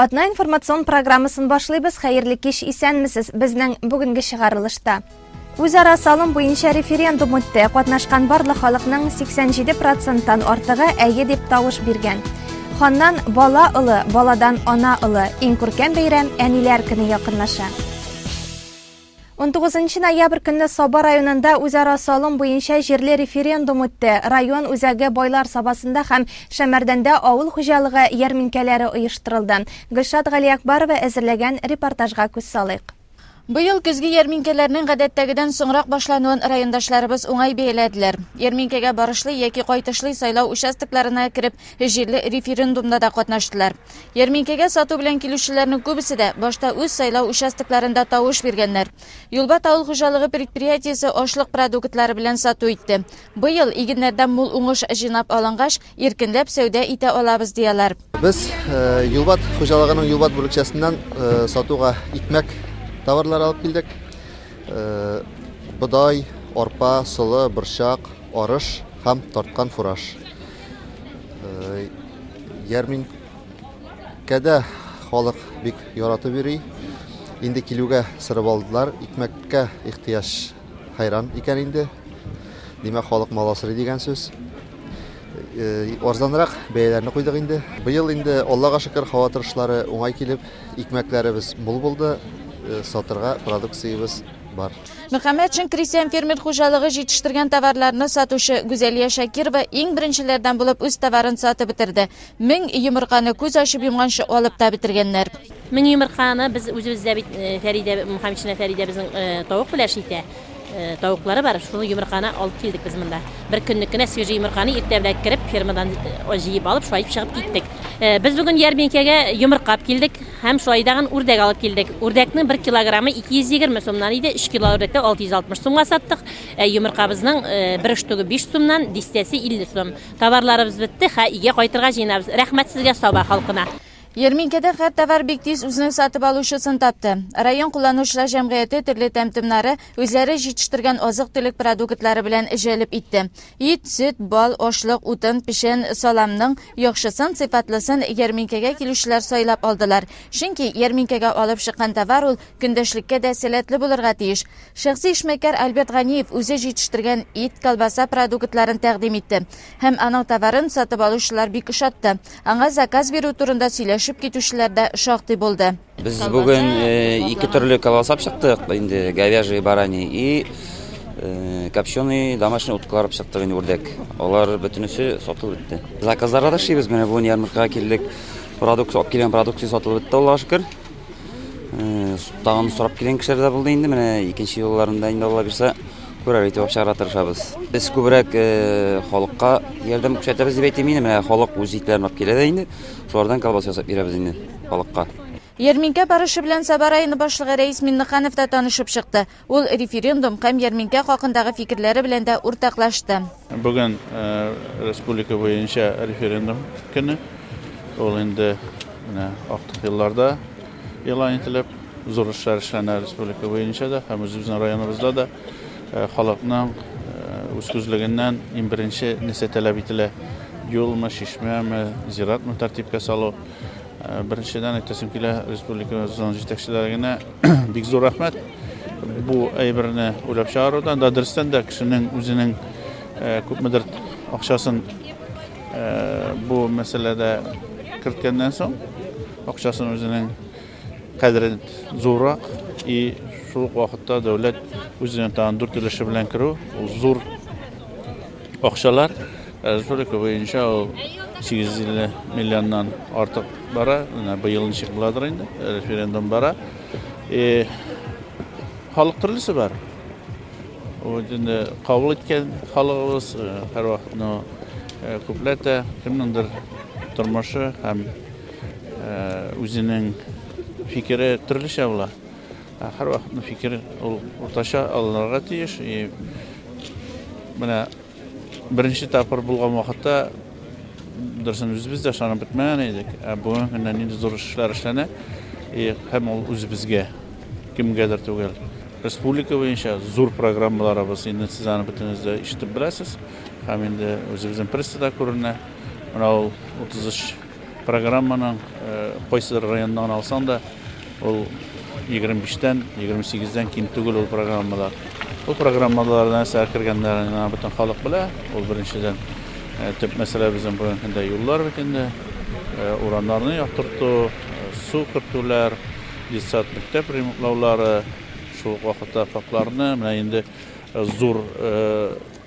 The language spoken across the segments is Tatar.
Атна информацион программасын башлыйбыз. Хәерле кич, исәнмесез. Безнең бүгенге чыгарылышта. Үзара салым буенча референдум үтте. Катнашкан барлык халыкның 87 проценттан артыгы әйе дип тавыш биргән. Ханнан бала олы, баладан ана олы. Иң күркәм бәйрәм әниләр көне якынлаша. 19 ноябрь көнне Саба районында үзара салым буенча җирле референдум үтте. Район үзәге Байлар Сабасында һәм Шәмәрдәндә авыл хуҗалыгы ярминкәләре оештырылды. Гөлшат Галиәкбарова әзерләгән репортажга күз салыйк. Быел көзге ярминкәләрнең гадәттәгедән соңрак башлануын райондашларыбыз уңай бәяләделәр. Ярминкәгә барышлый яки кайтышлый сайлау участокларына кереп, җирле референдумда да катнаштылар. Ярминкәгә сату белән килүчеләрнең күбесе дә башта үз сайлау участокларында тавыш биргәннәр. Юлбат авыл хуҗалыгы предприятиесе ашлык продуктлары белән сату итте. Быел игеннәрдән мул уңыш җыйнап алынгач, иркенләп сәүдә итә алабыз, ди алар. Без Юлбат хуҗалыгының Юлбат бүлекчәсеннән сатуга икмәк товарлары алып килдек. Бодай, арпа, солы, борчак, арыш һәм тарткан фураж. Ярминкәдә халык бик яратып йөри. Инде килүгә сырып алдылар. Икмәккә ихтыяҗ хәйран икән инде. Димәк, халык мал асрый дигән сүз. Арзанрак бәяләрне куйдык инде. Быел инде, Аллага шөкер, һава торышлары уңай килеп, икмәкләребез мул булды, сатырга продукциябез бар. Мөхәммәтшин крестьян-фермер хуҗалыгы җитештергән товарларны сатучы Гүзәлия Шакирова иң беренчеләрдән булып үз товарын сатып бетерде. 1000 йомырканы күз ачып йомганчы алып та бетергәннәр. 1000 йомырканы без үзебездә бит Фәридә Мөхәммәтшина Фәридә безнең тавык белән эш итә. Тавыклары бар, шул йомырканы алып килдек без монда. Бер көнлек кенә свежий йомырканы иртә белән кереп, фермадан җыеп алып, шулай итеп чыгып киттек. Без бүген ярминкәгә йомырка алып килдек һәм шулай тагын үрдәк алып килдек. Үрдәкнең бер килограммы 220 сумнан иде, 3 кило үрдәкне 660 сумга саттык. Ә йомыркабызның бер штугы 5 сумнан, дистәсе 50 сум. Товарларыбыз бетте, хә өйгә кайтырга җыенабыз. Рәхмәт сезгә, Саба халкына. Ярминкәдә һәр товар бик тиз үзенең сатып алучысын тапты. Район кулланучылар җәмгыяте төрле тәм-томнары, үзләре җитештергән азык-төлек продуктлары белән җәлеп итте. Ит, сөт, бал, ашлык, утын, печән, саламның яхшысын, сыйфатлысын ярминкәгә килүчеләр сайлап алдылар. Чөнки ярминкәгә алып чыккан товар ул көндәшлеккә дә сәләтле булырга тиеш. Шәхси эшмәкәр Альберт Ганиев үзе җитештергән ит, колбаса продуктларын тәкъдим итте. Һәм аның товарын сатып алучылар бик ошатты. Аңа заказ бирү турында сөйләшеп китүчеләр дә шактый булды. Без бүген ике төрле колбаса алып чыктык, инде говяжий, бараний и копченый домашний уткалар алып чыктык инде үрдәк. Алар бөтенесе сатылып бетте. Заказларга да эшлибез, менә бүген ярмаркага килдек. Продукция, алып килгән продукция сатылып бетте, Аллага шөкер. Тагын сорап килгән кешеләр дә булды инде, менә икенче юлларында инде Алла бирсә, күрер итеп алып чыгарга тырышабыз. Без күбрәк халыкка ярдәм күрсәтәбез дип әйтим инде, менә халык үз итләрен алып килә дә инде, шулардан колбаса ясап бирәбез инде халыкка. Ярминкә барышы белән Саба районы башлыгы Рәис Миннеханов та танышып чыкты. Ул референдум һәм ярминкә хакындагы фикерләре белән дә уртаклашты. Бүген республика буенча референдум көне. Ул инде менә актык елларда игълан ителеп, зур эшләр эшләнә республика буенча да һәм үзебезнең районыбызда да халыкның үз күзлегеннән иң беренче нәрсә таләп ителә, юлмы, чишмәме, зиратмы тәртипкә салу. Беренчедән әйтәсем килә, республикабызның җитәкчеләренә бик зур рәхмәт. Бу әйберне уйлап чыгарудан да, дөрестән дә кешенең үзенең күпмедер акчасын бу мәсьәләдә керткәннән соң, акчасын үзенең кадере зуррак и шул ук вакытта дәүләт үзенең тагын дүрт өлеше белән керү, ул зур акчалар. Республика буенча ул 850 миллионнан артык бара. Менә быел ничек буладыр инде, референдум бара. И халык төрлесе бар. Ул инде кабул иткән халыгыбыз һәрвакыт ну күпләтә кемнеңдер тормышы һәм үзенең фикере төрлечә була. Һәрвакытны фикер ул уртача алынырга тиеш. И менә беренче тапкыр булган вакытта дөресен үзебез дә ышанып бетмәгән идек. Ә бүгенге көндә нинди зур эшләр эшләнә, и һәм ул үзебезгә, кемгәдер түгел. Республика буенча зур программаларыбыз, инде сез аны бөтенегез дә ишетеп беләсез. Һәм инде үзебезнең прессада күренә. Менә ул 33 Программаның кайсыдыр районнан алсаң да, ул 25 тән, 28 дән ким түгел ул программалар. Ул программалар нәрсә кергәннәрен бөтен халык белә. Ул беренчедән төп мәсьәлә безнең бүгенге көндә юллар бит инде, урамнарны яктырту, су кертүләр, детсад, мәктәп ремонтлаулары, шул ук вакытта ФАПларны, менә инде зур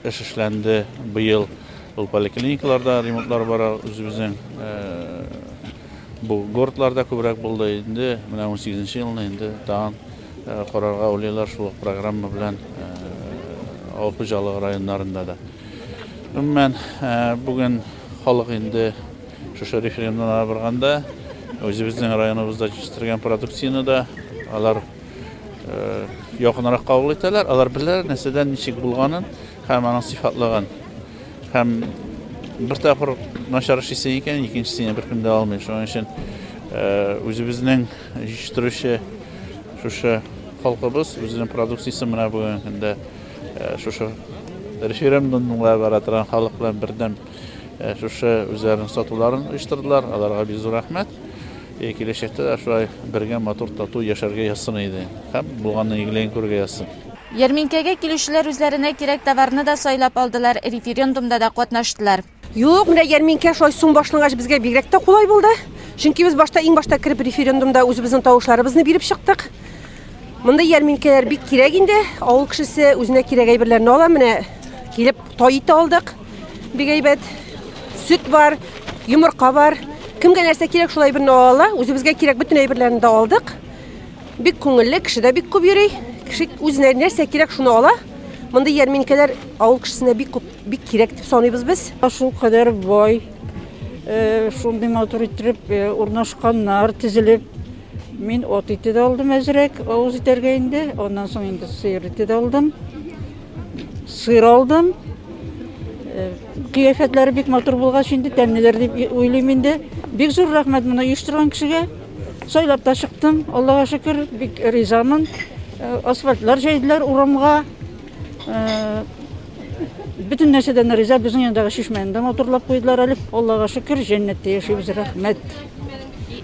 эш эшләнде быел. Ул поликлиникаларда ремонтлар бара, үзебезнең бу городларда күбрәк булды инде. Менә 18 елны инде тагын карарга уйлыйлар шул ук программа белән авыл хуҗалыгы районнарында да. Гомумән, бүген халык инде шушы референдумга барганда үзебезнең районыбызда җитештергән продукцияне дә алар якынрак кабул итәләр. Алар беләләр нәрсәдән ничек булганын һәм аның сыйфатлыгын. Һәм бер тапкыр начар эшлисең икән, икенчесен беркем дә алмый. Шуның өчен үзебезнең җитештерүче шушы халкыбыз үзенең продукциясен менә бүгенге көндә шушы референдумга бара торган халык белән бердәм шушы үзләренең сатуларын оештырдылар. Аларга бик зур рәхмәт. И киләчәктә дә шулай бергә матур тату яшәргә язсын иде. Һәм булганның игелеген күрергә язсын. Ярминкәгә килүчеләр үзләренә кирәк товарны да сайлап алдылар, референдумда да катнаштылар. Юк, менә ярминкә шулай соң башлангач безгә бигрәк тә кулай булды. Чөнки без башта иң башта кереп референдумда үзебезнең тавышларыбызны биреп чыктык. Мондый ярминкәләр бик кирәк инде. Авыл кешесе үзенә кирәк әйберләрне ала. Менә килеп тай ите алдык. Бик әйбәт. Сөт бар, йомырка бар. Кемгә нәрсә кирәк, шул әйберне ала ала. Үзебезгә кирәк бөтен әйберләрне дә алдык. Бик күңелле, кеше дә бик күп йөри. Кеше үзенә нәрсә кирәк, шуны ала. Мондый ярминкәләр авыл кешесенә бик күп, бик кирәк дип саныйбыз без. Шул кадәр бай, э, шундый матур иттереп э, урнашканнар, тезелеп. Мин ат ите дә алдым әзрәк, авыз итәргә инде. Аннан соң инде сыер ите дә алдым. Сыр алдым. Э, кыяфәтләре бик матур булгач инде тәмлеләр дип уйлыйм инде. Бик зур рәхмәт моны оештырган кешегә. Сайлап та чыктым, Аллага шөкер, бик ризамын. Э, асфальтлар җәйделәр урамга. Э, бөтен нәрсәдән риза, безнең яндагы чишмәне дә матурлап куйдылар әле. Аллага шөкер, җәннәттә яшибез, рәхмәт.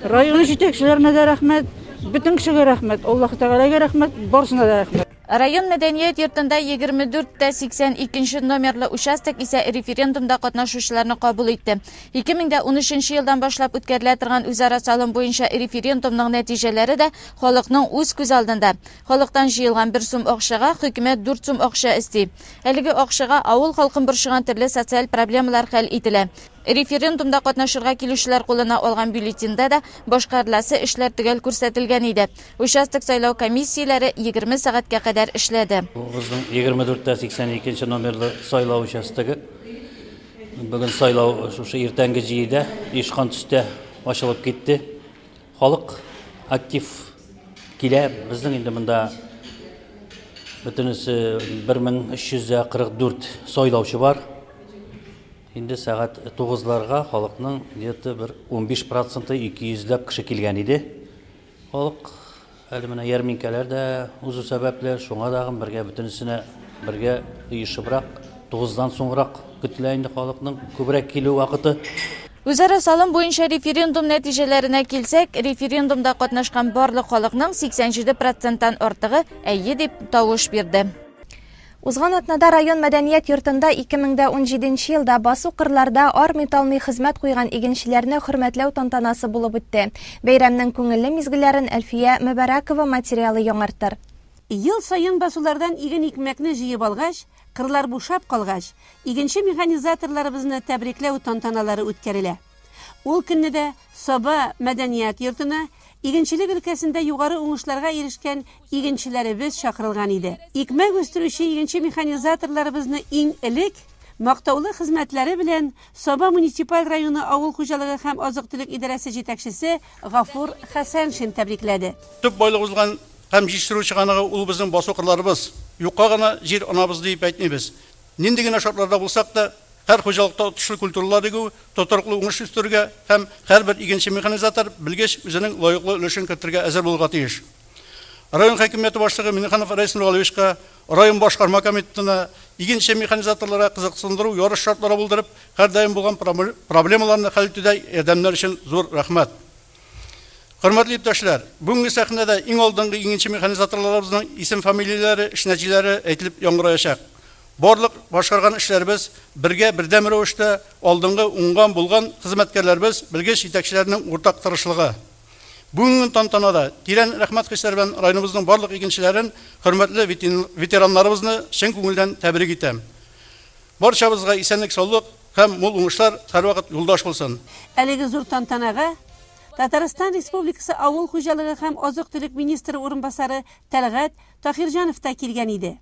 Район җитәкчеләренә дә рәхмәт, бөтен кешегә рәхмәт, Аллаһ Тәгаләгә рәхмәт, барысына да рәхмәт. Район мәдәният йортында 24 тә 82 нче номерлы участок исә референдумда катнашучыларны кабул итте. 2013 елдан башлап үткәрелә торган үзара салым буенча референдумның нәтиҗәләре дә халыкның үз күз алдында. Халыктан җыелган бер сум акчага хөкүмәт дүрт сум акча өсти. Әлеге акчага авыл халкын борчыган төрле социаль проблемалар хәл ителә. Референдумда катнашырга килүчеләр кулына алган бюллетеньдә дә башкарыласы эшләр төгәл күрсәтелгән иде. Участок сайлау комиссияләре 20 сәгатькә кадәр эшләде. Бу безнең 24 тә 82 нче номерлы сайлау участогы. Бүген сайлау шушы иртәнге җиедә оешкан төстә ачылып китте. Халык актив килә. Безнең инде монда бөтенесе 1344 сайлаучы бар. Инде сәгать тугызларга халыкның где-то бер 15 проценты 200 ләп кеше килгән иде. Халык әле менә ярминкәләр дә узу сәбәпле, шуңа тагын бергә бөтенесенә бергә оешыбрак, тугыздан соңрак көтелә инде халыкның күбрәк килү вакыты. Үзара салым буенча референдум нәтиҗәләренә килсәк, референдумда катнашкан барлык халыкның 87 проценттан артыгы әйе дип тавыш бирде. Узган атнада район мәдәният йортында 2017 нче елда басу-кырларда армый-талмый хезмәт куйган игенчеләрне хөрмәтләү тантанасы булып үтте. Бәйрәмнең күңелле мизгелләрен Әлфия Мөбарәкова материалы яңартыр. Ел саен басулардан иген-икмәкне җыеп алгач, кырлар бушап калгач, игенче-механизаторларыбызны тәбрикләү тантаналары үткәрелә. Ул көнне дә Саба мәдәният йортына игенчелек өлкәсендә югары уңышларга ирешкән игенчеләребез чакырылган иде. Икмәк үстерүче игенче-механизаторларыбызны иң элек мактаулы хезмәтләре белән Саба муниципаль районы авыл хуҗалыгы һәм азык-төлек идарәсе җитәкчесе Гафур Хәсәншин тәбрикләде. Төп байлыгыбыз булган һәм җитештерү чыганагы ул безнең басу-кырларыбыз. Юкка гына җир анабыз диеп әйтмибез. Нинди генә шартларда булсак та, Һәр хуҗалыкта отышлы культуралар игү, тотрыклы уңыш үстерергә һәм һәрбер игенче-механизатор, белгеч үзенең лаеклы өлешен кертергә әзер булырга тиеш. Район хакимияте башлыгы Миннеханов Рәис Нургалиевичка, район башкарма комитетына, игенче-механизаторларга кызыксындыру ярыш шартлары булдырып, һәрдаим булган проблемаларны хәл итүдә ярдәмнәр өчен зур рәхмәт. Хөрмәтле иптәшләр, бүгенге сәхнәдә иң алдынгы игенче-механизаторларыбызның исем-фамилияләре, эш нәтиҗәләре әйтелеп яңгыраячак. Барлык башкарган эшләребез бергә, бердәм рәвештә, алдынгы, уңган, булган хезмәткәрләребез, белгеч җитәкчеләрнең уртак тырышлыгы. Бүгенге тантанада тирән рәхмәт хисләре белән районыбызның барлык игенчеләрен, хөрмәтле ветераннарыбызны чын күңелдән тәбрик итәм. Барчабызга исәнлек-саулык һәм мул уңышлар һәрвакыт юлдаш булсын! Әлеге зур тантанага Татарстан Республикасы Авыл хуҗалыгы һәм азык-төлек министры урынбасары Тәлгать Таһирҗанов та килгән иде.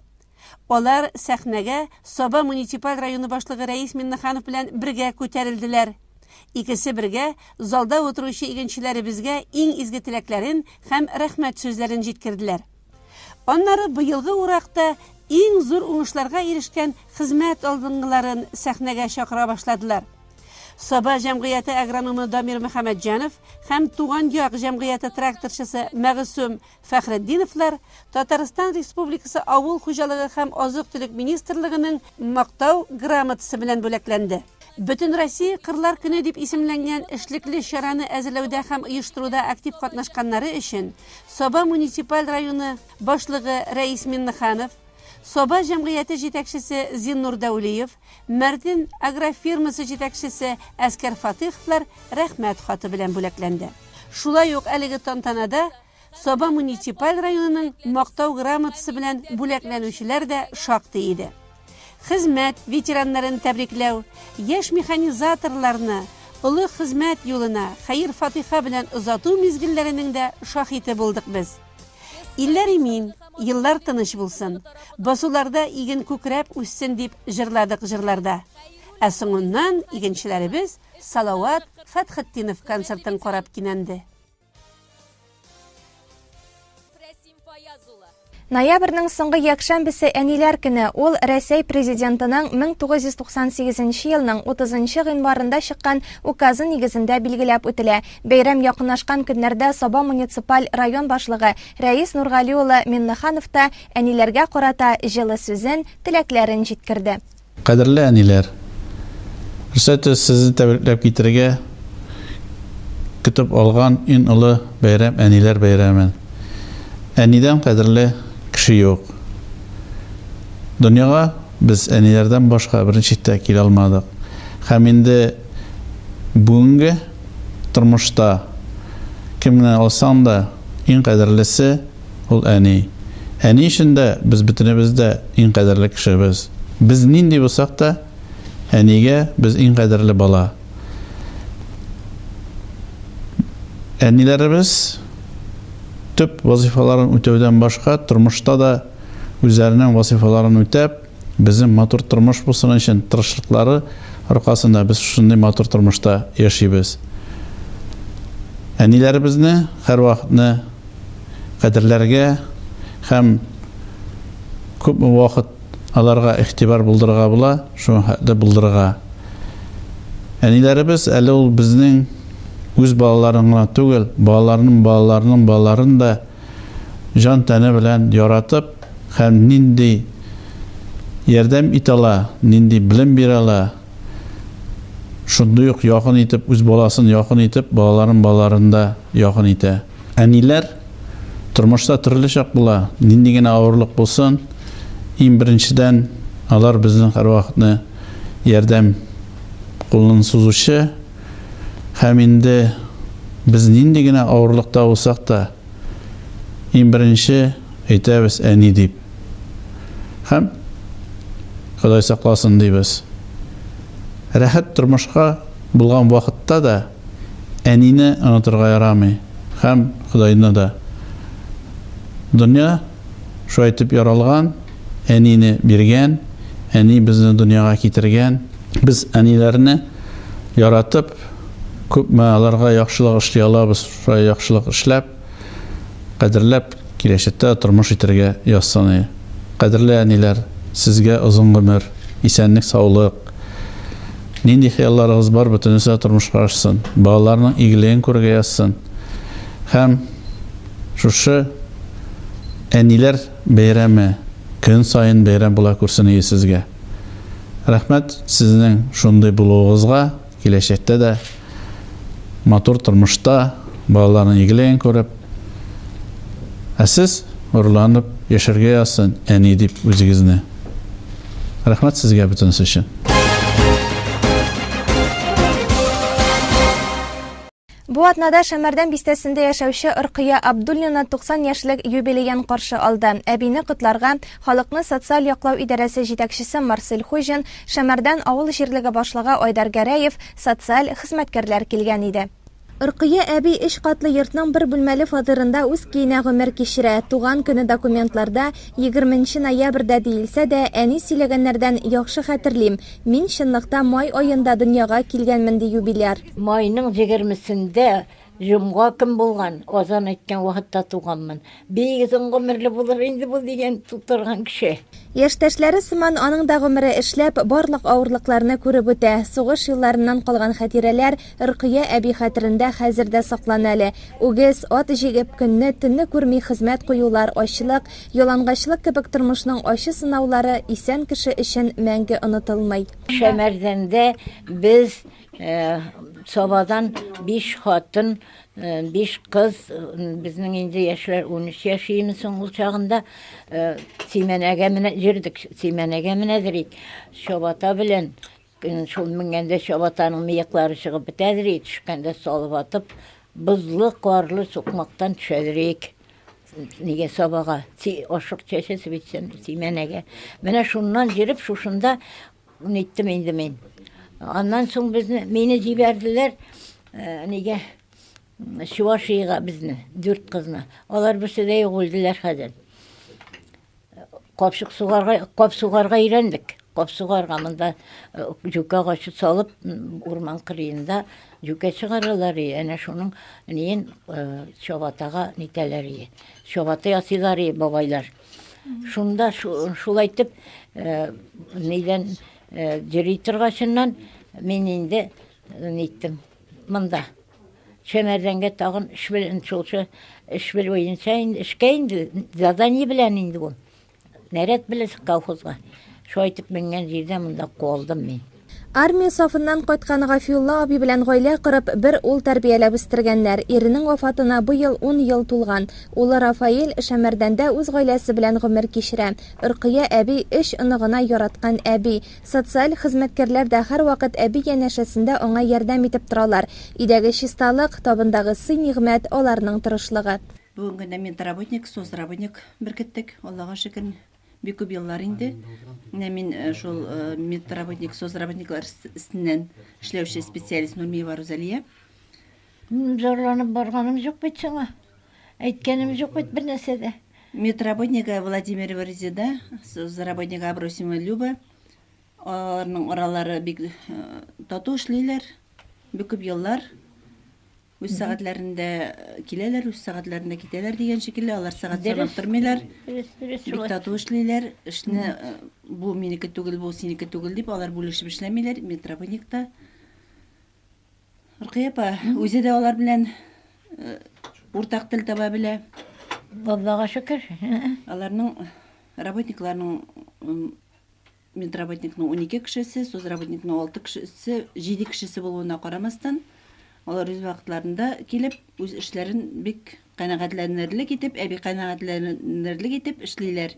Алар сәхнәгә Саба муниципаль районы башлыгы Рәис Миннеханов белән бергә күтәрелделәр. Икесе бергә залда утыручы игенчеләребезгә иң изге теләкләрен һәм рәхмәт сүзләрен җиткерделәр. Аннары быелгы уракта иң зур уңышларга ирешкән хезмәт алдынгыларын сәхнәгә чакыра башладылар. Саба җәмгыяте агрономы Дамир Мөхәммәтҗанов һәм Туган як җәмгыяте тракторчысы Мәгъсүм Фәхретдиновлар Татарстан Республикасы Авыл хуҗалыгы һәм азык-төлек министрлыгының Мактау грамотасы белән бүләкләнде. Бөтенроссия кырлар көне дип исемләнгән эшлекле чараны әзерләүдә һәм оештыруда актив катнашканнары өчен Саба муниципаль районы башлыгы Рәис Миннеханов, Саба җәмгыяте җитәкчесе Зиннур Дәүлиев, Мәрдин агрофирмасы җитәкчесе Әскәр Фатыйховлар Рәхмәт хаты белән бүләкләнде. Шулай ук әлеге тантанада Саба муниципаль районының Мактау грамотасы белән бүләкләнүчеләр дә шактый иде. Хезмәт ветераннарын тәбрикләү, яшь механизаторларны олы хезмәт юлына хәер-фатыйха белән озату мизгелләренең дә шаһиты булдык без. Илләр имин, еллар тыныч булсын, басуларда иген күкрәп үссен дип җырладык җырларда. Ә соңыннан игенчеләребез Салават Фәтхетдинов концертын карап кинәнде. Ноябрьнең соңгы якшәмбесе Әниләр көне, ул Рәсәй Президентының 1998 елның 30 гыйнварында чыккан Указы нигезендә билгеләп үтелә. Бәйрәм якынлашкан көннәрдә Саба муниципаль район башлыгы Рәис Нургали улы Миннеханов та әниләргә карата җылы сүзен, теләкләрен җиткерде. Кадерле әниләр! Рөхсәт итегез сезне тәбрикләп китергә көтеп алган ин олы бәйрәм әниләр бәйрәмен. Әнидән кадерле кеше юк. Дөньяга без әниләрдән башка берничек тә килә алмадык. Һәм инде бүгенге тормышта кем генә алсаң да, иң кадерлесе, Ул әни. Әни өчен дә без бөтенебез дә иң кадерле кешебез. Без нинди булсак та, әнигә без иң кадерле бала. Әниләребез төп вазыйфаларын үтәүдән башка, тормышта да үзләренең вазыйфаларын үтәп, безнең матур тормыш булсын өчен тырышлыклары аркасында без шушындый матур тормышта яшибез. Әниләребезне һәрвакытны кадерләргә һәм күпме вакыт аларга игътибар булдырырга була, шуңа хәтле булдырырга. Әниләребез әле ул безнең үз балаларын гына түгел, балаларының балаларының балаларын да җан тәне белән яратып һәм нинди ярдәм итә ала, нинди белем бирә ала, шундый ук якын итеп, үз баласын якын итеп, балаларын балаларын да якын итә. Әниләр, тормышта төрле чак була, нинди генә авырлык булсын, иң беренчедән, алар безнең һәрвакытны ярдәм кулын сузучы һәм инде без нинди генә авырлыкта булсак та, иң беренче әйтәбез әни дип. Һәм Ходай сакласын дибез. Рәхәт тормышка булган вакытта да Әнине онытырга ярамый һәм Ходайны да. Дөнья шулай итеп яралган, әнине биргән, әни безне дөньяга китергән. Без әниләрне яратып, күпме аларга яхшылык эшли алабыз, шулай яхшылык эшләп, кадерләп, киләчәктә тормыш итәргә язсын и. Кадерле әниләр, сезгә озын гомер, исәнлек-саулык, Нинди хыялларыгыз бар, бөтенесе дә тормышка ашсын. Балаларның игелеген күрергә язсын. Һәм шушы Әниләр бәйрәме көн саен бәйрәм була күрсен ие сезгә. Рәхмәт сезнең шундый булуыгызга, киләчәктә дә матур тормышта балаларның игелеген күреп, ә сез горурланып яшәргә язсын, әни дип үзегезне. Рәхмәт сезгә бөтенесе өчен. Бу атнада Шәмәрдән бистәсендә яшәүче Оркыя Абдуллина 90 яшьлек юбилеен каршы алды. Әбине котларга халыкны социаль яклау идарәсе җитәкчесе Марсель Хуҗин, Шәмәрдән авыл җирлеге башлыгы Айдар Гәрәев, социаль хезмәткәрләр килгән иде. Оркыя әби өч катлы йортның бер бүлмәле фатирында үз көенә гомер кичерә. Туган көне документларда егерменче ноябрьдә диелсә дә, әни сөйләгәннәрдән яхшы хәтерлим, мин чынлыкта май аенда дөньяга килгәнмен, ди юбиляр. Майның егермесендә, җомга көн булган, азан әйткән вакытта туганмын. Бик озын гомерле булыр инде бу, дигән тутырган кеше. Яшьтәшләре сыман аның да гомере эшләп, барлык авырлыкларны күреп үтә. Сугыш елларыннан калган хатирәләр Ркыя әби хәтерендә хәзер дә саклана әле. Үгез, ат җигеп, көнне, төнне күрми хезмәт куюлар, ачлык, ялангачлык кебек тормышның ачы сынаулары исән кеше өчен мәңге онытылмый. Шәмәрдәндә без Сабадан биш хатын, биш кыз, безнең инде яшьләр 13 яшь иеме соң ул чагында, Симәнәгә менә йөрдек, Симәнәгә менәдер ик, чабата белән, шул менгәндә чабатаның мыеклары чыгып бетәдер ик, төшкәндә салып атып, бозлы, карлы сукмактан төшәдер ик. Нигә Сабага, ашык чәчәсе бит Симәнәгә. Менә шуннан йөреп, шушында Ниттем инде мин. Аннан соң безне, мине җибәрделәр, э, нигә? Чувашиягә безне, дүрт кызны. Алар берсе дә юк, үлделәр хәзер. Капчык сугарга, кап сугарга өйрәндек. Кап сугарга монда э, җүкә агачы салып, урман кырыенда җүкә чыгаралар и, әнә шуның ниен э, чабатага нитәләр и. Чабата ясыйлар и бабайлар. Шунда шулай итеп, э, нидән э, йөри торгачыннан мин инде э, ниттем. Монда. Шәмәрдәнгә тагын эш белән шулчы эш бел буенча инде эшкә инде задание белән инде ул. Нәрәт белән колхозга. Шулай итеп менгән җирдә монда калдым мин. Армия сафыннан кайткан Гафиулла абый белән гаилә корып, бер ул тәрбияләп үстергәннәр. Иренең вафатына быел ун ел тулган. Улы Рафаэль Шәмәрдәндә үз гаиләсе белән гомер кичерә. Ркыя әби өч оныгына яраткан әби. Социаль хезмәткәрләр дә һәрвакыт әби янәшәсендә аңа ярдәм итеп торалар. Өйдәге чисталык, табындагы сый-нигъмәт, аларның тырышлыгы. Бүгенге көндә медработник, соцработник беркеттек, Аллага шөкер. Бик күп еллар инде. Менә мин э, шул э, медработник, соцработниклар өстеннән эшләүче специалист Нурмиева Рузалия. Зарланып барганым юк бит сиңа. Әйткәнем юк бит бер нәрсә дә. Медработника Владимирова Резеда, соцработника Абросимова Люба. Аларның аралары бик э, тату эшлиләр. Бик күп еллар. Үз сәгатьләрендә киләләр, үз сәгатьләрендә китәләр дигән шикелле, алар сәгать санап тормыйлар. Бик тату эшлиләр. Эшне э, бу минеке түгел, бу синеке түгел дип алар бүлешеп эшләмиләр. Медработникта. Ркыя апа үзе дә алар белән э, уртак тел таба белә. Аллага шөкер. Аларның работникларның Медработникның 12 кешесе, соцработникның 6 кешесе, 7 кешесе булуына карамастан, алар үз вакытларында килеп, үз эшләрен бик канәгатьләнерлек итеп, әби канәгатьләнерлек итеп эшлиләр.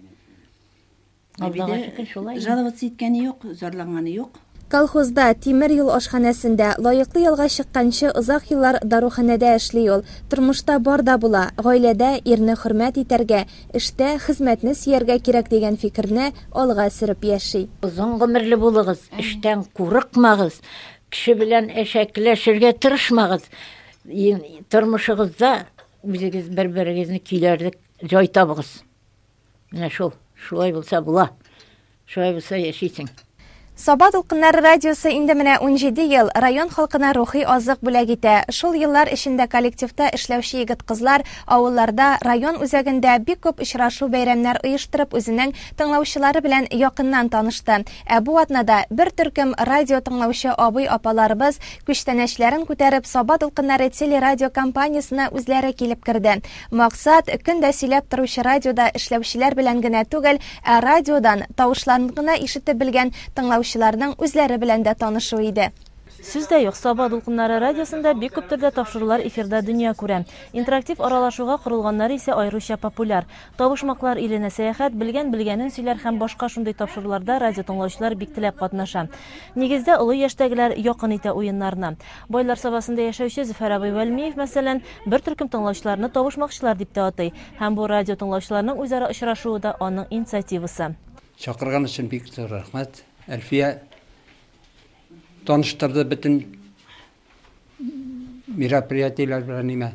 Аллага шөкер, шулай. Жаловаться иткәне юк, зарланганы юк. Колхозда, тимер юл ашханәсендә, лаеклы ялга чыкканчы озак еллар даруханәдә эшли ул. Тормышта бар да була, гаиләдә ирне хөрмәт итәргә, эштә хезмәтне сөяргә кирәк дигән фикерне алга сөреп яши. Озын гомерле булыгыз, эштән курыкмагыз, кеше белән әшәкеләшергә тырышмагыз. Тормышыгызда үзегез бер-берегезне көйләрлек җай табыгыз. Менә шул, шулай булса була. Шулай булса яшисең. Саба дулкыннары радиосы инде менә 17 ел район халкына рухи азык бүләк итә. Шул еллар эчендә коллективта эшләүче егет-кызлар авылларда, район үзәгендә бик күп очрашу-бәйрәмнәр оештырып үзенең тыңлаучылары белән якыннан танышты. Ә бу атнада бер төркем радио тыңлаучы абый-апаларыбыз күчтәнәчләрен күтәреп Саба дулкыннары телерадиокомпаниясенә үзләре килеп керде. Максат, көн дә сөйләп торучы радиода эшләүчеләр белән генә түгел, ә радиодан тавышларын гына ишетеп белгән тыңлаучыларның үзләре белән дә танышу иде. Сүз дә юк, Саба дулкыннары радиосында бик күп төрдә тапшырулар эфирда дөнья күрә. Интерактив аралашуга корылганнары исә аеруча популяр. Табышмаклар иленә сәяхәт, Белгән белгәнен сөйләр һәм башка шундый тапшыруларда радиотыңлаучылар бик теләп катнаша. Нигездә, олы яшьтәгеләр якын итә уеннарны. Байлар Сабасында яшәүче Зөфәр абый Вәлмиев, мәсәлән, бер төркем тыңлаучыларны табышмакчылар дип тә атый. Һәм бу радио тыңлаучыларның үзара очрашуы да аның инициативасы. Чакырган өчен бик зур рәхмәт. Әлфия таныштырды бөтен мероприятиеләр белән нимә.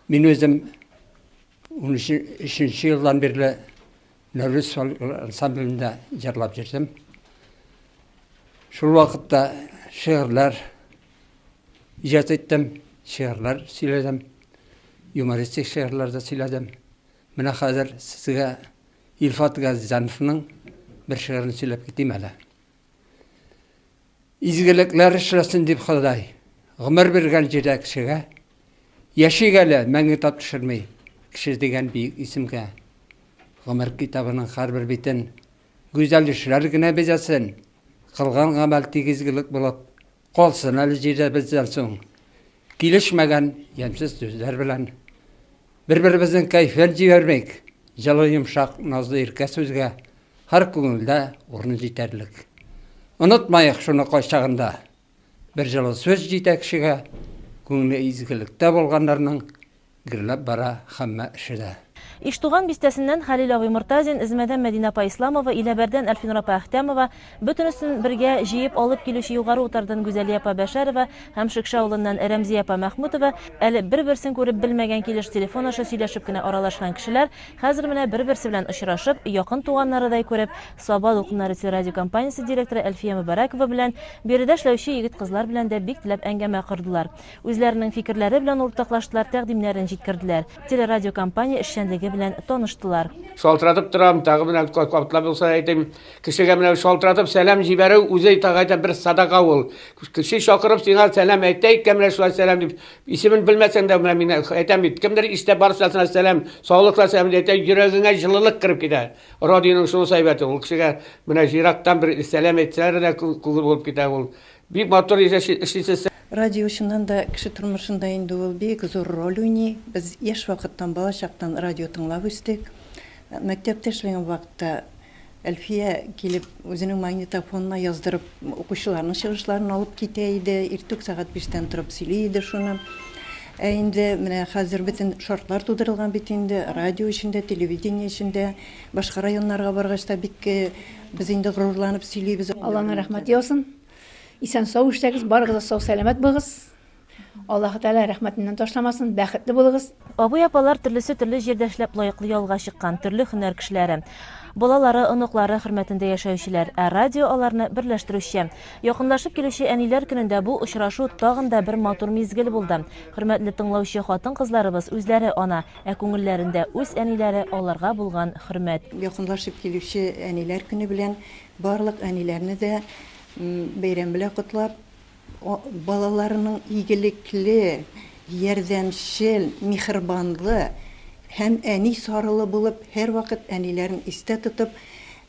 Мин үзем 13 елдан бирле Нәүрүз фольклор ансамблендә җырлап йөрдем. Шул вакытта шигырьләр иҗат иттем, шигырьләр сөйләдем, юмористик шигырьләр дә сөйләдем. Менә хәзер сезгә Илфат Газизҗановның бер шигырен сөйләп китим әле. Изгелекләр эшләсен дип Ходай гомер биргән җирдә кешегә, яшик әле, мәңге тап төшерми кеше дигән бөек исемгә. Гомер китабының һәрбер битен гүзәл эшләр генә бизәсен, кылган гамәл тик изгелек булып калсын әле җирдә бездән соң. Килешмәгән ямьсез сүзләр белән бер-беребезнең кәефен җибәрмик, җылы, йомшак, назлы иркә сүзгә һәр күңелдә урын җитәрлек. Онытмаек шуны кайчагында, бер җылы сүз җитә кешегә, күңеле изгелектә булганнарның Гөрләп бара һәммә эше дә. Иштуган бистәсеннән Хәлил абый Мортазин, Эзмәдән Мәдинә апа Исламова, Иләбәрдән Әлфинур апа Әхтәмова, бөтенесен бергә җыеп алып килүче Югары Утардан Гүзәлия апа Бәшәрова һәм Шекше авылыннан Рәмзия апа Мәхмүтова, әле бер-берсен күреп белмәгән килеш телефон аша сөйләшеп кенә аралашкан кешеләр, хәзер менә бер-берсе белән очрашып, якын туганнарыдай күреп, Саба дулкыннары телерадиокомпаниясе директоры Әлфия Мөбарәкова белән, биредә эшләүче егет-кызлар белән дә бик теләп әңгәмә кордылар. Үзләренең фикерләре белән уртаклаштылар, тәкъдимнәрен җиткерделәр, телерадиокомпания эшчәнлеге белән таныштылар. Шалтыратып торам, тагы менә кабатлап булса әйтим, кешегә менә шалтыратып сәлам җибәрү үзе тагы әйтәм бер садака ул. Кеше чакырып сиңа сәлам әйтә икән, менә шулай сәлам дип, исемен белмәсәң дә менә мин әйтәм бит, кемдер ишетә барысына сәлам, саулыклар сәлам дип әйтә, йөрәгеңә җылылык кереп китә. Радионың шунысы әйбәте, ул кешегә менә ерактан бер сәлам әйтсәләр дә күңел булып китә ул. Бик матур эшлисез. Радио чыннан да кеше тормышында инде ул бик зур роль уйный. Без яшь вакыттан, бала чактан радио тыңлап үстек. Мәктәптә эшләгән вакытта Әлфия килеп үзенең магнитофонына яздырып укучыларның чыгышларын алып китә иде. Иртүк сәгать биштән торып сөйли иде шуны. Ә инде менә хәзер бөтен шартлар тудырылган бит инде, радио өчен дә, телевидение өчен дә. Башка районнарга баргач та бик без инде горурланып сөйлибез. Алланың рәхмәте яусын. Исән-сау эшләгез, барыгыз да сау-сәламәт булыгыз. Аллаһы Тәгалә рәхмәтеннән ташламасын, бәхетле булыгыз. Абый-апалар төрлесе төрле җирдә эшләп лаеклы ялга чыккан, төрле һөнәр кешеләре. Балалары, оныклары хөрмәтендә яшәүчеләр, ә радио аларны берләштерүче. Якынлашып килүче Әниләр көнендә бу очрашу тагын да бер матур мизгел булды. Хөрмәтле тыңлаучы хатын-кызларыбыз үзләре ана, ә күңелләрендә үз әниләре, аларга булган хөрмәт. Якынлашып килүче Әниләр көне белән барлык әниләрне дә Бәйрәм белән котлап, балаларының игелекле, ярдәмчел, миһербанлы һәм әни сарылы булып, һәрвакыт әниләрен истә тотып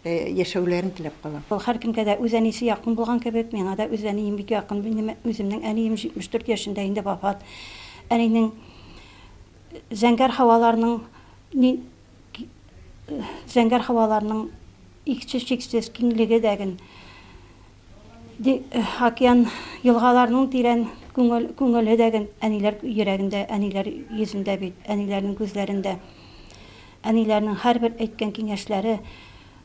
яшәүләрен теләп калам. Һәркемгә дә үз әнисе якын булган кебек, миңа да үз әнием бик якын. Минем үземнең әнием 74 яшендә инде вафат. Әнинең зәңгәр һаваларның Зәңгәр һаваларның иксез-чиксез киңлеге дәген, океан елгаларының тирән күңел, күңеле дәген әниләр йөрәгендә, әниләр йөзендә бит, әниләрнең күзләрендә. Әниләрнең һәрбер әйткән киңәшләре,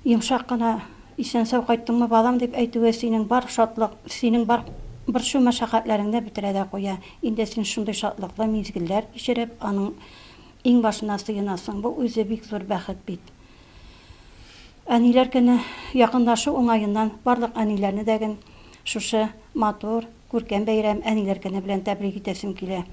йомшак кына Исән-сау кайттыңмы, балам, дип әйтүе синең бар шатлык, синең бар борчу-мәшәкатьләреңне бетерә дә куя. Инде син шундый шатлыклы мизгелләр кичереп, аның Иңбашына сыенасың, бу үзе бик зур бәхет бит. Әниләр көне якынлашу уңаеннан барлык әниләрне дә ген шушы матур, күркәм бәйрәм, Әниләр көне белән тәбрик итәсем килә.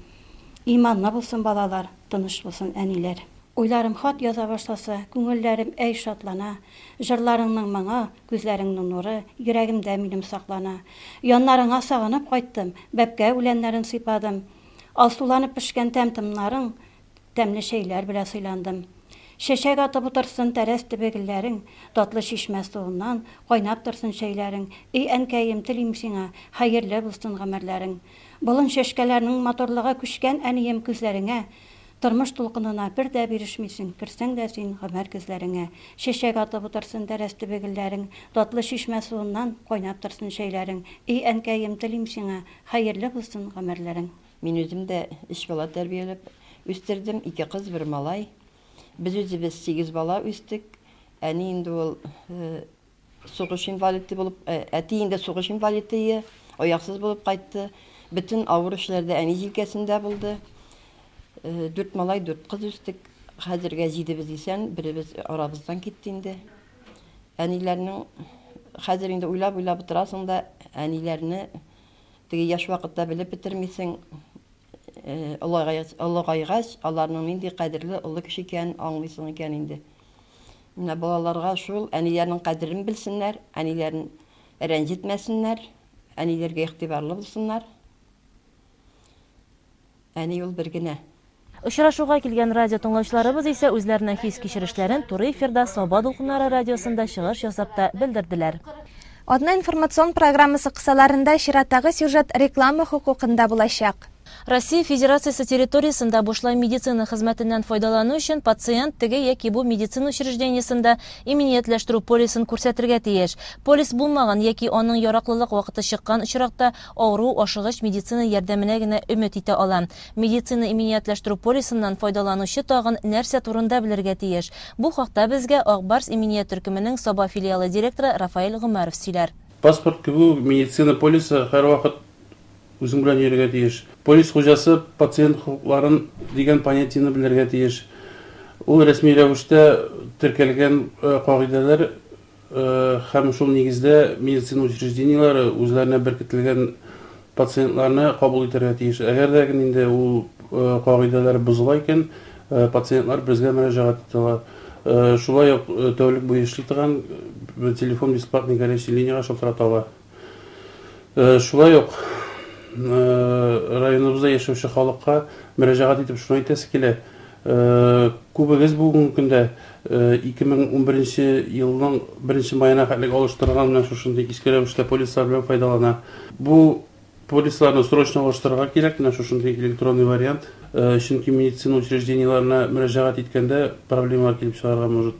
Иманлы булсын балалар, тыныч булсын әниләр. Уйларым хат яза башласа, күңелләрем әй шатлана. Җырларыңның моңы, күзләреңнең нуры йөрәгемдә минем саклана. Яннарыңа сагынып кайттым, бәбкә үләннәрен сыйпадым. Алсуланып пешкән тәм-томнарың Тәмле чәйләр белә сыйландым. Чәчәк атып утырсын тәрәз төбе гөлләрең, Татлы чишмә суыннан кайнап торсын чәйләрең, И әнкәем, телим сиңа, хәерле булсын гомерләрең. Болын чәчкәләрнең матурлыгы күчкән әнием күзләреңә, Тормыш дулкынына бер дә бирешмисең, керсәң дә син гомер көзләреңә. Чәчәк атып утырсын тәрәз төбе гөлләрең, Татлы чишмә суыннан кайнап торсын чәйләрең, И әнкәем, телим сиңа, хәерле булсын гомерләрең. Мин үзем дә өч бала тәрбияләп үстердем, ике кыз, бер малай. Без үзебез сигез бала үстек. Әни инде ул сугыш инвалиды булып, әти инде сугыш инвалиды, аяксыз булып кайтты. Бөтен авыр эшләр дә әни җилкәсендә булды. Дүрт малай, дүрт кыз үстек. Хәзергә җидебез исән, беребез арабыздан китте инде. Әниләрнең хәзер инде уйлап-уйлап утырасың да, әниләрне Теге яшь вакытта белеп бетермисең, олыгайгач, аларның нинди кадерле олы кеше икәнен аңлыйсың икән инде. Менә балаларга шул әниләрнең кадерен белсеннәр, әниләрен рәнҗетмәсеннәр, әниләргә игътибарлы булсыннар. Әни ул бер генә. Очрашуга килгән радио тыңлаучыларыбыз исә үзләренең хис-кичерешләрен туры эфирда Саба дулкыннары радиосында чыгыш ясап та белдерделәр. Атна информацион программасы кысаларында чираттагы сюжет реклама хокукында булачак. Россия Федерациясе территориясендә бушлай медицина хезмәтеннән файдалану өчен пациент теге яки бу медицина учреждениесендә иминиятләштерү полисын күрсәтергә тиеш. Полис булмаган яки аның яраклылык вакыты чыккан очракта, авыру ашыгыч медицина ярдәменә генә өмет итә ала. Медицина иминиятләштерү полисыннан файдаланучы тагын нәрсә турында белергә тиеш? Бу хакта безгә Ак Барс иминият төркеменең Саба филиалы директоры Рафаэль Гомәров сөйләр. Паспорт кебек үк медицина полисы һәрвакыт үзең белән йөрергә тиеш. Полис хуҗасы пациент хокукларын дигән понятиене белергә тиеш. Ул рәсми рәвештә теркәлгән кагыйдәләр Һәм шул нигездә медицина учреждениеләре үзләренә беркетелгән пациентларны кабул итәргә тиеш. Әгәр дә инде ул кагыйдәләр бозыла икән, пациентлар безгә мөрәҗәгать итә ала. Шулай ук тәүлек буе эшли торган телефон бесплатный горячий линиягә шалтырата ала. Шулай ук районыбызда яшәүче халыкка мөрәҗәгать итеп шуны әйтәсе килә, күбегез бүгенге көндә 2011 елның беренче маена хәтлек алыштырган менә шушындый иске рәвештә полислар белән файдалана. Бу полисларны срочно алыштырырга кирәк, менә шушындый электронный вариант. Чөнки медицина учреждениеләренә мөрәҗәгать иткәндә проблемалар килеп чыгарга может.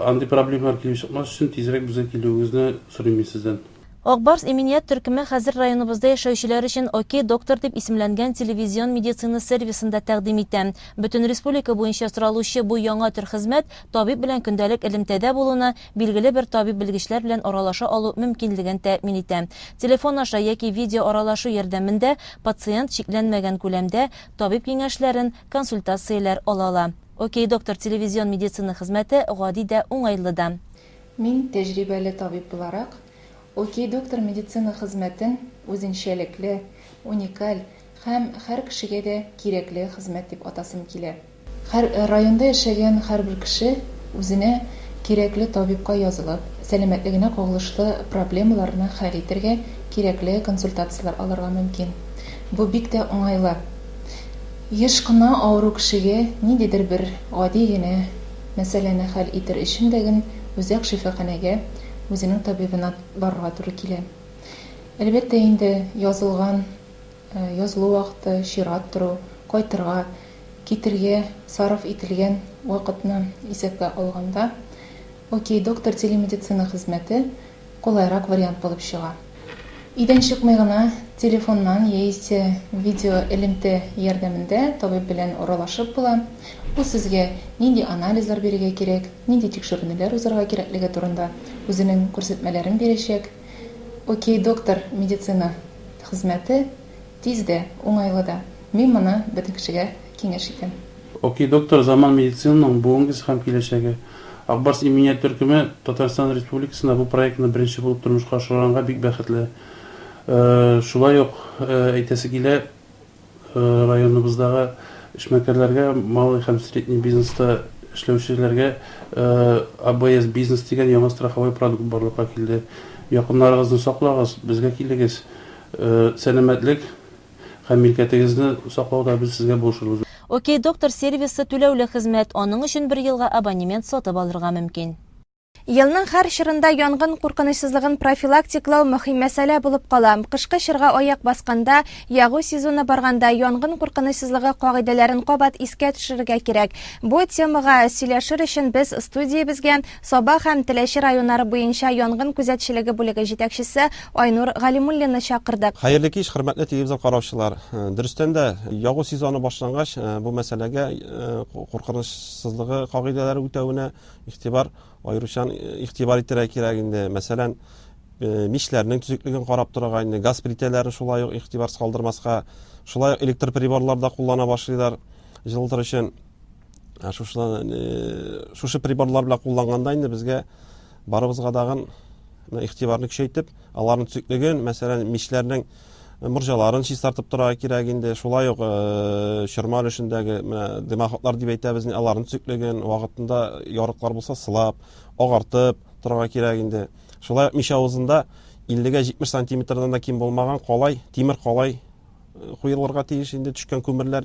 Андый проблемалар килеп чыкмас өчен тизрәк безгә килүегезне сорыйм мин сездән. Ак Барс иминият төркеме хәзер районыбызда яшәүчеләр өчен Окей, доктор дип исемләнгән телевизион медицина сервисын да тәкъдим итә. Бөтен республика буенча соралучы бу яңа төр хезмәт табиб белән көндәлек элемтәдә булуны, билгеле бер табиб-белгечләр белән аралаша алу мөмкинлеген тәэмин итә. Телефон аша яки видеоаралашу ярдәмендә пациент чикләнмәгән күләмдә табиб киңәшләрен, консультацияләр ала ала. Окей, доктор телевизион медицина хезмәте гади дә, уңайлы да. Мин, тәҗрибәле табиб буларак, Окей, доктор медицина хезмәтен үзенчәлекле, уникаль һәм һәр кешегә дә кирәкле хезмәт дип атасым килә. Һәр районда яшәгән һәрбер кеше үзенә кирәкле табибка язылып, сәламәтлегенә кагылышлы проблемаларны хәл итергә, кирәкле консультацияләр алырга мөмкин. Бу бик тә уңайлы. Еш кына авыру кешегә ниндидер бер гади генә мәсьәләне хәл итер өчен дә ген үзәк шифаханәгә үзенең табибына барырга туры килә. Әлбәттә инде, язылган, язылу вакыты, чират тору, кайтырга, китергә сарыф ителгән вакытны исәпкә алганда, Окей, доктор телемедицина хезмәте кулайрак вариант булып чыга. Өйдән чыкмый гына телефоннан яисә видеоэлемтә ярдәмендә табиб белән аралашып була. Ул сезгә нинди анализлар бирергә кирәк, нинди тикшеренүләр узарга кирәклеге турында үзенең күрсәтмәләрен бирәчәк. Окей, доктор медицина хезмәте тиз дә, уңайлы да. Мин моны бөтен кешегә киңәш итәм. Окей, доктор, заман медицинаның бүгенгесе һәм киләчәге. Ак Барс иминият төркеме Татарстан Республикасында бу проектны беренче булып тормышка ашырганга бик бәхетле. Шулай ук әйтәсе килә, районыбыздагы эшмәкәрләргә, малый һәм средний бизнеста эшләүчеләргә АБС бизнес дигән яңа страховой продукт барлыкка килде. Якыннарыгызны саклагыз, безгә килегез. Сәламәтлек һәм милкәтегезне саклауда без сезгә булышырбыз. Окей Доктор сервисы түләүле хезмәт, аның өчен бер елга абонемент сатып алырга мөмкин. Елның һәр чорында янгын куркынычсызлыгын профилактиклау мөһим мәсьәлә булып кала. Кышкы чорга аяк басканда, ягу сезоны барганда янгын куркынычсызлыгы кагыйдәләрен кабат искә төшерергә кирәк. Бу темага сөйләшер өчен без студиябезгә Саба һәм Теләче районнары буенча янгын күзәтчелеге бүлеге җитәкчесе Айнур Галимуллинны чакырдык. Хәерле кич, хөрмәтле телевизор караучылар. Дөрестән дә, ягу сезоны башлангач, бу мәсьәләгә куркынычсызлыгы кагыйдәләре үтәвенә игътибар, аеруча игътибар итәргә кирәк инде. Мәсәлән, мичләрнең төзеклеген карап торырга инде, газ плитәләрен шулай ук игътибарсыз калдырмаска, шулай ук электр приборлар да куллана башлыйлар җылытыр өчен. Шушы, шушы приборлар белән кулланганда инде безгә барыбызга дагын игътибарны көчәйтеп, аларның төзеклеген, мәсәлән, мичләрнең морҗаларын чистартып торырга кирәк инде. Шулай ук чорма өлешендәге менә дымоходлар дип әйтәбез, аларның төзеклеген вакытында ярыклар булса сылап, агартып торырга кирәк инде. Шулай ук мич авызында 50-гә 70 сантиметрдан да ким булмаган калай, тимер калай куелырга тиеш инде төшкән күмерләр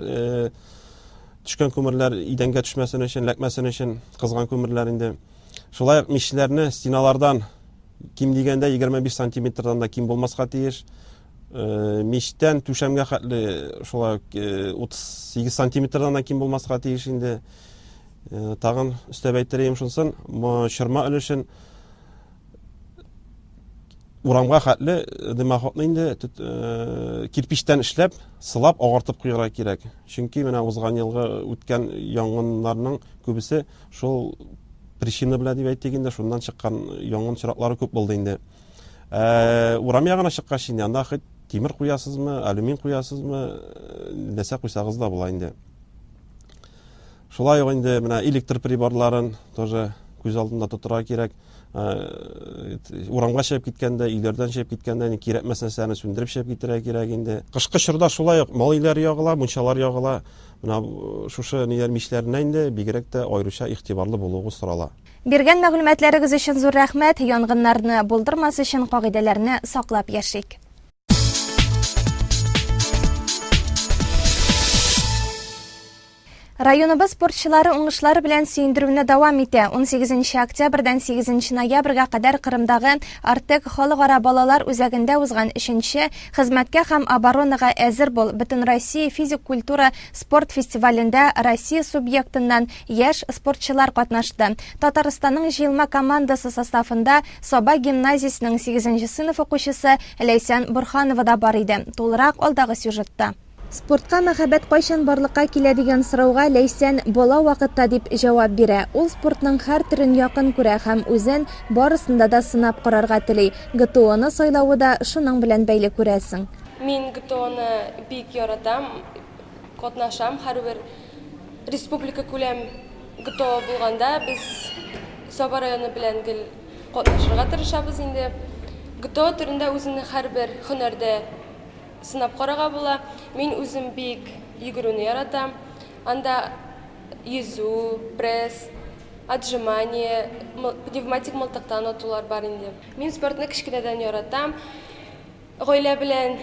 төшкән күмерләр идәнгә төшмәсен өчен, ләкмәсен өчен кызган күмерләр инде. Шулай ук мичләрне стеналардан ким дигәндә 25 сантиметрдан да ким булмаска тиеш. Мичтән түшәмгә хәтле шулай ук 38 сантиметрдан да ким булмаска тиеш инде. Тагын өстәп әйтер идем шунысын, чорма өлешен урамга хәтле дымоходны инде кирпичтән эшләп, сылап, агартып куярга кирәк. Чөнки менә узган елгы үткән янгыннарның күбесе шул причина белән дип әйтик инде, шуннан чыккан янгын очраклары күп булды инде. Урам ягына чыккач инде анда хоть тимер куясызмы, алюмин куясызмы, нәрсә куйсагыз да була инде. Шулай ук инде менә электр приборларын тоже күз алдында тотырга кирәк. Урамга чыгып киткәндә, өйләрдән чыгып киткәндә инде кирәкмәс нәрсәне сүндереп чыгып китәргә кирәк инде. Кышкы чорда шулай ук мал өйләре ягыла, мунчалар ягыла. Менә шушы ниләр мичләренә инде бигрәк тә аеруча игътибарлы булуыгыз сорала. Биргән мәгълүматларыгыз өчен зур рәхмәт. Янгыннарны булдырмас өчен кагыйдәләрне саклап яшик. Районыбыз спортчылары уңышлары белән сөендерүне дәвам итә. 18 октябрьдән 8 ноябрьгә кадәр Кырымдагы Артек халыкара балалар үзәгендә узган өченче Хезмәткә һәм оборонага әзер бул Бөтенроссия физик культура спорт фестивалендә Россия субъектыннан яшь спортчылар катнашты. Татарстанның җыелма командасы составында Саба гимназиясенең сигезенче сыйныф укучысы Ләйсән Борһанова да бар иде. Тулырак алдагы сюжетта. Спортка мәхәббәт кайчан барлыкка килә дигән сорауга Ләйсән бала вакытта дип җавап бирә. Ул спортның һәр төрен якын күрә һәм үзен барысында да сынап карарга тели. ГТОны сайлавы да шуның белән бәйле күрәсең. Мин ГТОны бик яратам, катнашам һәрбер республикакүләм ГТО булганда без Саба районы белән гел катнашырга тырышабыз инде. ГТО төрендә үзеңне һәрбер һөнәрдә Сынап карарга була. Мин үзем бик йөгерүне яратам. Анда йөзү, пресс, отжимание, пневматик мылтыктан атулар бар инде. Мин спортны кечкенәдән яратам. Гаилә белән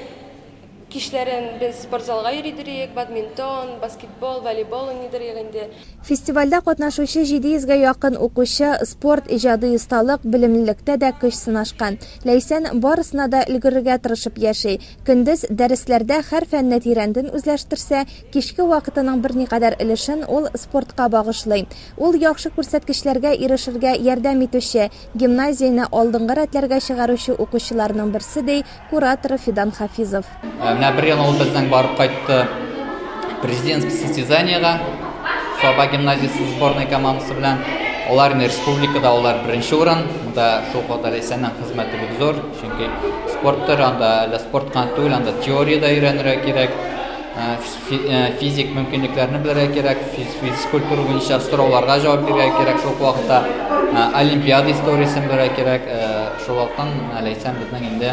кичләрен без спортзалга йөридер идек, бадминтон, баскетбол, волейбол уйныйдыр идек инде. Фестивальдә катнашучы 700 гә якын укучы спорт, иҗади осталык, белемлелектә дә көч сынашкан. Ләйсән барысына да өлгерергә тырышып яши. Көндез дәресләрдә һәр фәнне тирәнтен үзләштерсә, кичке вакытының берникадәр өлешен ул спортка багышлый. Ул яхшы күрсәткечләргә ирешергә ярдәм итүче, гимназияне алдынгы рәтләргә чыгаручы укучыларның берсе, ди кураторы Фидан Хафизов. Менә бер ел ул безнең барып кайтты президентский состязаниега Саба гимназиясе сборной командасы белән. Алар инде республикада алар беренче урын. Монда шул кадәр Ләйсәннең хезмәте бик зур, чөнки спорт төре анда әллә спорт кына түгел, анда теория дә өйрәнергә кирәк. физик мөмкинлекләрне белергә кирәк, физик культура буенча сорауларга җавап бирергә кирәк, шул ук вакытта олимпиада историясен белергә кирәк. Шул вакыттан Ләйсән безнең инде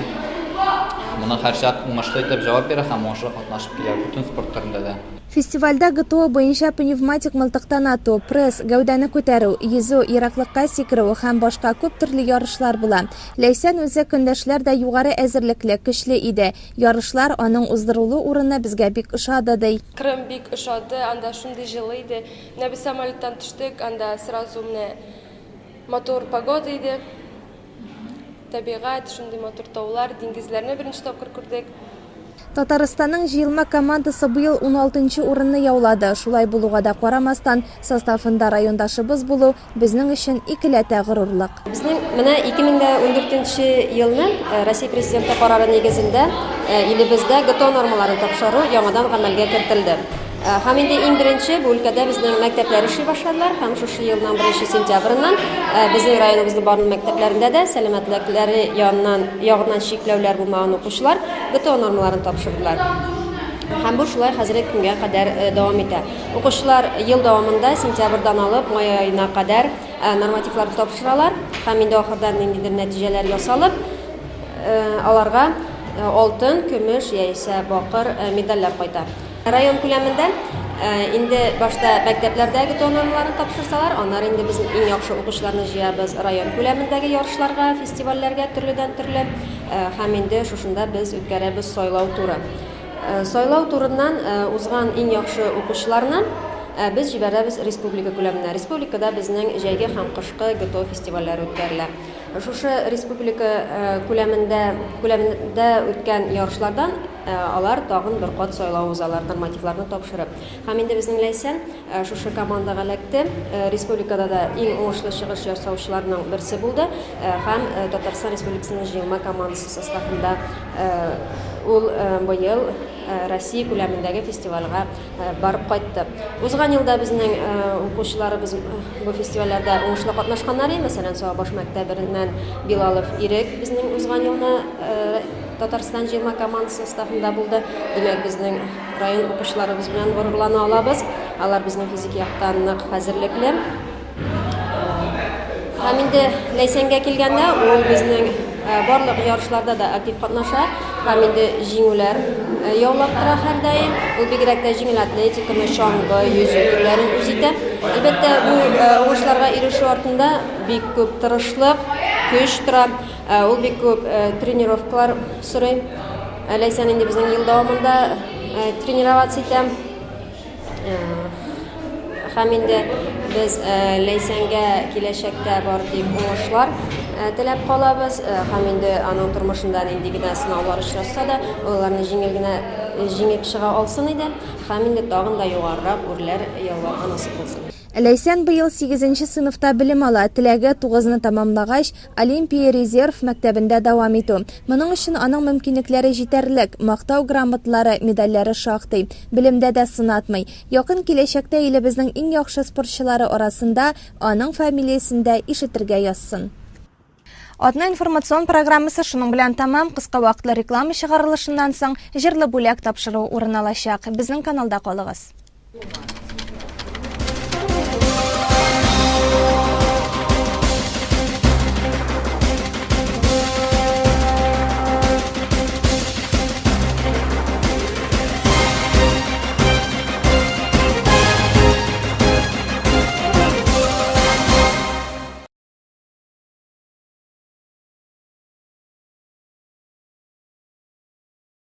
моны һәрчак уңышлы итеп җавап бирә һәм уңышлы катнашып килә бөтен спорт төрендә дә. Фестивальдә ГТО буенча пневматик мылтыктан ату, пресс, гәүдәне күтәрү, йөзү, ераклыкка сикерү һәм башка күп төрле ярышлар була. Ләйсән үзе көндәшләр дә югары әзерлекле, көчле иде. Ярышлар, аның уздырылу урыны безгә бик ошады, ди. Крым бик ошады, анда шундый җылы иде. Менә без самолеттан төштек, анда сразу менә матур погода иде. Табигать, шундый матур таулар, диңгезләрне беренче тапкыр күрдек. Татарстанның җыелма командасы быел уналтынчы урынны яулады. Шулай булуга да карамастан, составында райондашыбыз булу, безнең өчен икеләтә горурлык. Безнең менә 2014 нче елны Россия Президенты карары нигезендә илебездә ГТО нормаларын тапшыру яңадан гамәлгә кертелде. Һәм инде иң беренче бу өлкәдә безнең мәктәпләр эшли башладылар һәм шушы елның беренче сентябреннән безнең районыбызның барлык мәктәпләрендә дә сәламәтлекләре яныннан ягыннан чикләүләр булмаган укучылар ГТО нормаларын тапшырдылар. Һәм бу шулай хәзерге көнгә кадәр дәвам итә. Укучылар ел дәвамында сентябрьдан алып май аена кадәр нормативларны тапшыралар һәм инде ахырдан ниндидер нәтиҗәләр ясалып, аларга алтын, көмеш яисә бакыр медальләр кайта. Район күләмендә инде башта мәктәпләрдә ГТО нормаларын тапшырсалар, аннары инде без иң яхшы укучыларны җыябыз район күләмендәге ярышларга, фестивальләргә төрледән-төрле һәм инде шушында без үткәрәбез сайлау туры. Сайлау турыннан узган иң яхшы укучыларны без җибәрәбез республика күләменә. Республикада безнең җәйге һәм кышкы ГТО фестивальләре үткәрелә. Шушы республика күләмендә күләмендә үткән ярышлардан алар тагын бер кат сайлау узалар, нормативларны тапшырып. Һәм инде безнең Ләйсән шушы командага эләкте. Республикада да иң уңышлы чыгыш ясаучыларның берсе булды һәм Татарстан Республикасының җыелма командасы составында ул быел Россия күләмендәге фестивальгә барып кайтты. Узган елда безнең укучыларыбыз бу фестивальләрдә уңышлы катнашканнар иде. Мәсәлән, Сабабаш мәктәбеннән Билалов Ирек безнең узган елны Татарстан җыелма командасы составында булды. Димәк, безнең район укучыларыбыз белән горурлана алабыз. Алар безнең физик яктан нык хәзерлекле. Һәм инде Ләйсәнгә килгәндә, ул безнең барлык ярышларда да актив катнаша һәм инде җиңүләр яулап тора һәрдаим. Ул бигрәк тә җиңел атлетиканы, чаңгы, йөзү төрләрен үз итә. Әлбәттә, бу уңышларга ирешү артында бик күп тырышлык, көч тора. Ул бик күп тренировкалар сорый. Ләйсән инде безнең ел дәвамында тренироваться итә. Һәм инде без Ләйсәнгә киләчәктә бар тик уңышлар теләп калабыз. Һәм инде аның тормышында нинди генә сынаулар очрашса да, ул аларны җиңел генә җиңеп чыга алсын иде. Һәм инде тагын да югарырак үрләр яуларга насыйп булсын. Ләйсән быел сигезенче сыйныфта белем ала. Теләге, тугызны тәмамлагач, Олимпия резерв мәктәбендә дәвам итү. Моның өчен аның мөмкинлекләре җитәрлек, Мактау грамоталары, медальләре шактый. Белемдә дә сынатмый. Якын киләчәктә илебезнең иң яхшы спортчылары арасында аның фамилиясен дә ишетергә язсын. Атна информацион программасы шуның белән тәмам. Кыска вакытлы реклама чыгарылышыннан соң Җырлы бүләк тапшыруы урын алачак. Безнең каналда калыгыз.